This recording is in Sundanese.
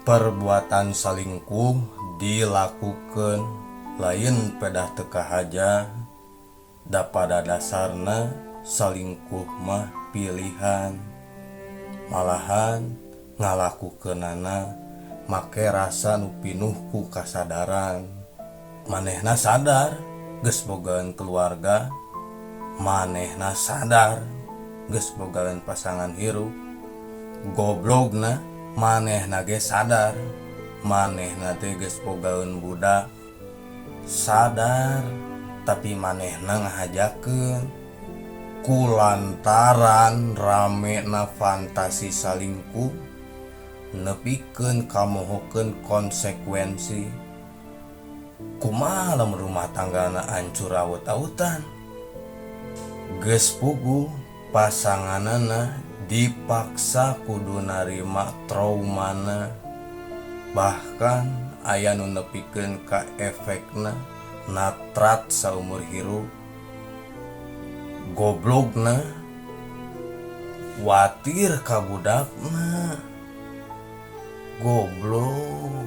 Perbuatan salingkuh dilakukeun lain pedah teu kahaja, da pada dasarna salingkuh mah pilihan, malahan ngalakukeunana make rasa nu pinuh ku kasadaran. Manehna sadar geus bogaeun keluarga, manehna sadar geus bogaeun pasangan hirup, goblogna manehna ge sadar manehna teh geus bogaeun budak. Sadar tapi manehna ngahajakeun kulantaran ramena fantasi salingkuh nepikeun kamohokeun konsekuensi. Kumaha lamun rumah tanggana ancur awut-awutan? Geus puguh pasanganana dipaksa kudu narima traumana, bahkan aya nu nepikeun ka efekna natrat saumur hirup. Goblogna watir ka budakna. Goblok.